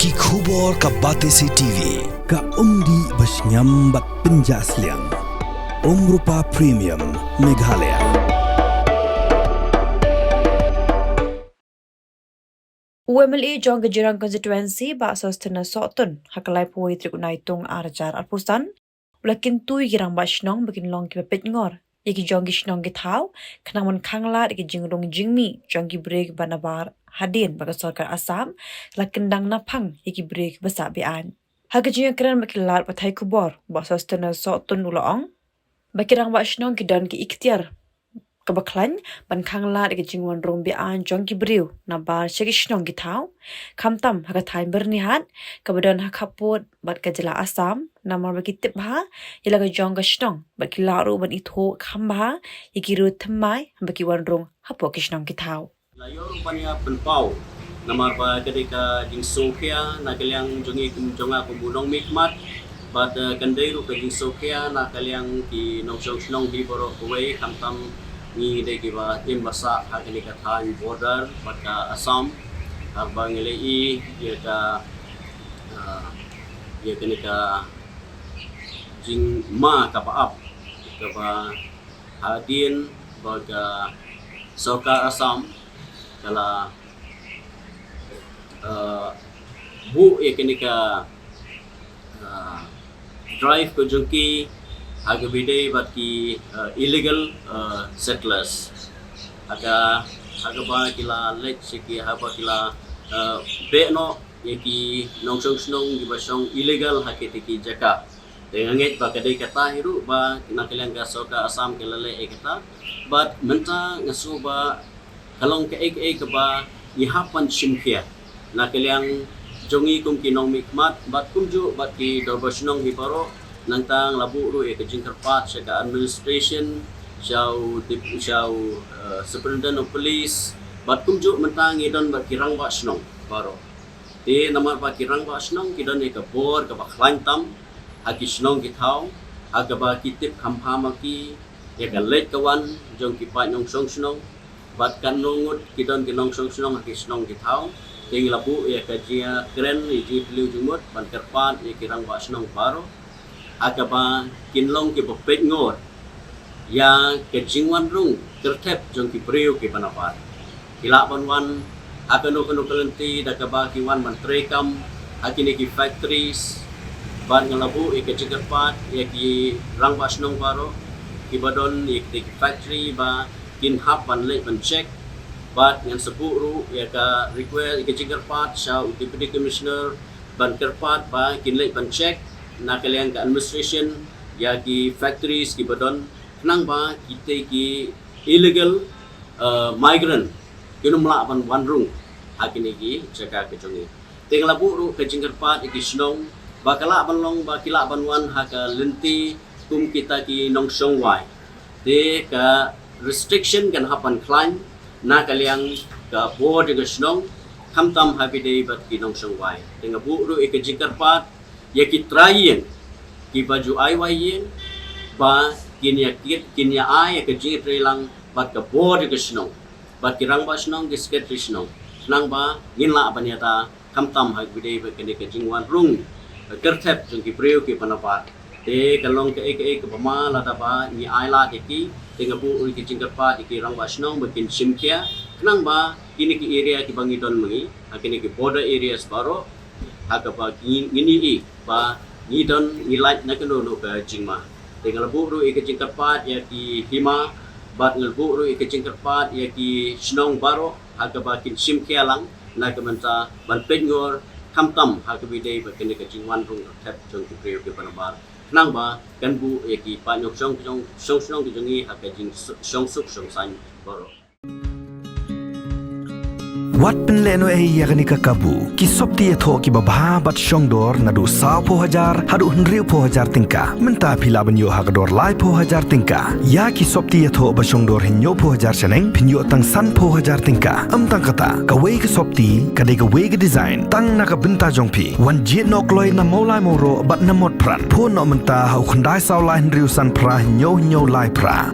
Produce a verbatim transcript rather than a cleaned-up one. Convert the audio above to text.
Ki khubor ka Batesi T V, ka umdih ba shngiam bad pynjah sliang. Umrupa Premium, Meghalaya. U M L A jong ka Jirang Constituency, Bah Sosthenes Sohtun, ha ka laiphew tarik u Naitung ar hajar arphew san, u la kyntu ïa ki rangbah shnong ba kin long kiba peit ngor ïa ki jong ki shnong ki thaw, khnang ban khanglad ïa ki jingrung jingmih jong ki briew kiba nabar hadien ba ka sorkar Assam la kyndang naphang ïa ki briew kiba sah be-aiñ. Ha ka jingïakren bad ki lad pathai khubor, Bah Sosthenes Sohtun u la ong ba ki rangbah shnong ki don ki iktiar kaba khlaiñ ban khanglad ïa ka jingwan rung be-aiñ jong ki briew nabar sha ki shnong ki thaw, khamtam ha ka thaiñ Byrnihat kaba don ha khappud bad ka jylla Assam, namar ba ki tip bha ïa la ka jong ka shnong bad ki lah ruh ban ithuh kham bha ïa ki riew thymmai ba ki wan rung hapoh ki shnong ki thaw. La ïoh ruh ban ïa pynpaw namar ba ka dei ka jingsngewkhia na ka liang jong ngi kum jong nga kum u nongmihkhmat. Bad, eh, kan dei ruh ka jingsngewkhia na ka liang ki nongshong shnong hi baroh kawei, khamtam ngi dei kiba im ba sah ha kane ka thaiñ border bad ka Assam. Haba ngi la ïohi ïa ka, eh, ïa kane ka jingma kaba ap kaba hadien ba ka sorkar Assam ka la, eh, buh ïa kane ka, eh, drive ka jong ki ha kaba ïadei bad ki, eh, illegal, eh, settlers. Ha ka, ha kaba ki la leit sha ki, haba ki la, eh, beh noh ïa ki nongshong shnong kiba shong illegal ha kita ki jaka. Te nga ngeit ba ka dei kata hi ruh ba na ka liang ka sorkar Assam ka la leh ïa kata. Bad mynta nga sngew ba ka long kaei kaei kaba ngi hap ban shim khia na ka liang jong ngi kum ki nongmihkhmat bad kumjuh bad ki dorbar shnong hi baroh. Nangta nga la buh ruh ïa ka jingkyrpad sha ka administration, sha u dep-, sha u, eh, superintendent of police bad kumjuh mynta ngi don bad ki rangbah shnong baroh. Te namar ba ki rangbah shnong ki don ïa ka bor kaba khlaiñ tam ha ki shnong ki thaw, ha kaba ki tip kham bha ma ki ïa ka leit ka wan jong ki paid nongshong shnong. Bad katno ngut ki don ki nongshong shnong ha ki shnong ki thaw. Te ngi la buh ïa ka jingkren, ïa jingtylli jingmut ban kyrpad ïa ki rangbah shnong baroh ha kaba kin long kiba peit ngor ïa ka jingwan rung kyrthep jong ki briew kiba nabar. Ki lah ban wan ha kano kano ka lynti da kaba ki wan ban trei kam ha kine ki factories. Bad nga la buh ïa ka jingkyrpad ïa ki rangbah shnong baroh kiba don ïa kine ki factory ba kin hap ban leit ban check. Bad ngan sa buh ruh ïa ka request, ïa ka jingkyrpad sha u Deputy Commissioner ban kyrpad ba kin leit ban check na ka liang ka administration ïa ki factories kiba don, khnang ba kita ki illegal, eh, migrant kin ym lah ban wan rung ha kine ki jaka ka jong ngi. Te nga la buh ruh ka jingkyrpad ïa ki shnong ba ka lah ban long ba ki lah ban wan ha ka lynti kum kita ki nongshong wai. Te ka restriction kan hap ban khlaiñ na ka liang ka bor jong ka shnong, khamtam ha kaba ïadei bad ki nongshong wai. Te nga buh ruh ïa ka jingkyrpad ïa ki trai ïing kiba ju ai wai ïing ba kin ïa kit, kin ïa ai ïa ka jingïatreilang bad ka bor jong ka shnong bad ki rangbah shnong, ki secretary shnong, khnang ba ngin lah ban ïada khamtam ha kaba ïadei bad kane ka jingwan rung kyrthep jong ki briew kiba nabar. Te ka long kaei kaei kaba ma lada ba ngi ai lad ïa ki. Te nga buh ruh ïa ka jingkyrpad ïa ki rangbah shnong ba kin shim khia khnang ba kine ki area kiba ngi don ma ngi ha kine ki border areas baroh, ha kaba ngi, ngin ïohi ba ngi don, ngi lait na kano kano ka jingma. Te nga la buh ruh ïa ka jingkyrpad ïa ki hima bad nga la buh ruh ïa ka jingkyrpad ïa ki shnong baroh ha kaba kin shim khia lang na ka bynta ban peit ngor khamtam ha kaba ïadei bad kane ka jingwan rung kyrthep jong ki briew kiba nabar, khnang ba kan buh ïa ki paid nongshong, shong, shong shnong ki jong ngi ha ka jingshong suk shong saiñ baroh. Wat pynlehnohei ïa kane ka kabu. Ki sopti ïathoh kiba bha bad shongdor naduh sawphew hajar haduh hynriewphew hajar tyngka. Mynta phi lah ban ïoh ha ka dor laiphew hajar tyngka. Ïa ki sopti ïathoh ba shongdor hynñiewphew hajar shaneng, phin ïoh tang sanphew hajar tyngka. Ym tang kata, kawei ka sopti ka dei kawei ka design tang na ka bynta jong phi. Wan jied noh kloi na Mawlai Mawroh bad na Motphran. Phone noh mynta ha u khyndai saw lai hynriew san phra hynñiew hynñiew lai phra.